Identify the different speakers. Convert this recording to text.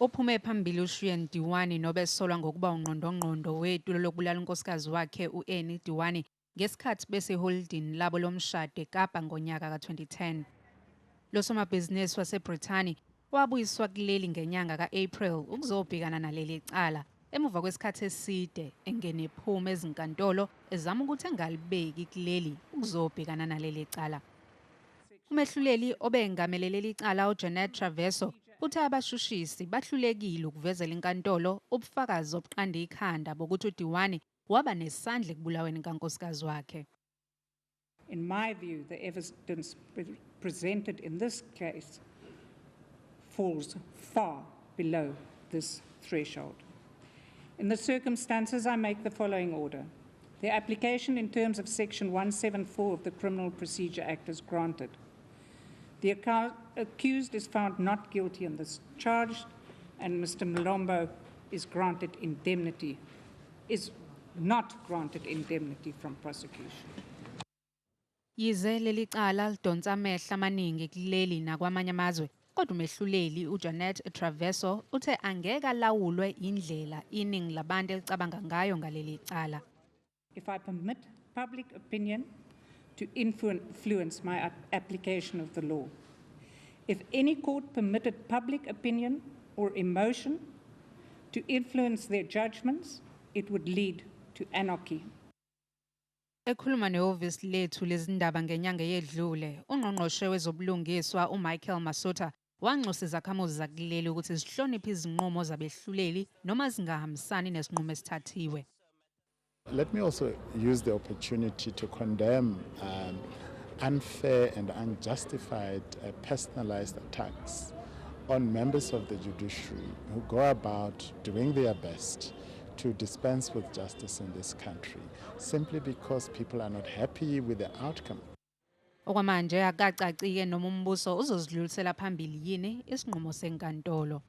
Speaker 1: Ophume phambili uShrien Dewani nobesolwa ngokuba ungqondongqondo wetulo lokubulala unkosikazi wakhe u-Anni Dewani ngesikhathi beseholidini labo lomshado eKapa ngonyaka ka-2010. Lo somabhizinisi waseBrithani wabuyiswa kuleli ngenyanga ka-April ukuzobhekana naleli cala emuva kwesikhathi eside engene ephuma ezinkantolo ezama ukuthi engalibeki kuleli ukuzobhekana naleli cala. Umehluleli obengamele leli cala uJeanette Traverso uthe abashushisi bahlulekile ukuvezela inkantolo ubufakazi obuqanda ikhanda bokuthi uDewani waba nesandla ekubulaweni kankosikazi wakhe.
Speaker 2: In my view, the evidence presented in this case falls far below this threshold. In the circumstances, I make the following order. The application in terms of Section 174 of the Criminal Procedure Act is granted. The accused is found not guilty on this charge, and Mr. Mlombo is granted indemnity, is not granted indemnity from prosecution.
Speaker 1: Yize leli cala lidonsa amehlo amaningi kuleli nakwamanye amazwe, kodwa umehluleli uJeanette Traverso uthe angeke alawulwe indlela iningi labantu elicabanga ngayo ngaleli cala.
Speaker 2: If I permit public opinion to influence my application of the law, if any court permitted public opinion or emotion to influence their judgments, it would lead to anarchy.
Speaker 1: Ekhuluma nehhovisi lethu lezindaba ngenyanga eyedlule, ungqongqoshe wezobulungiswa uMichael Masutha wanxusa izakhamuzi zakuleli ukuthi zihloniphe izinqumo zabehluleli noma zingahambisani nesinqumo esithathiwe.
Speaker 3: Let me also use the opportunity to condemn unfair and unjustified personalized attacks on members of the judiciary who go about doing their best to dispense with justice in this country simply because people are not happy with the outcome.
Speaker 1: Okwamanje akukacacike noma umbuso uzozidlulisela phambili yini isinqumo senkantolo.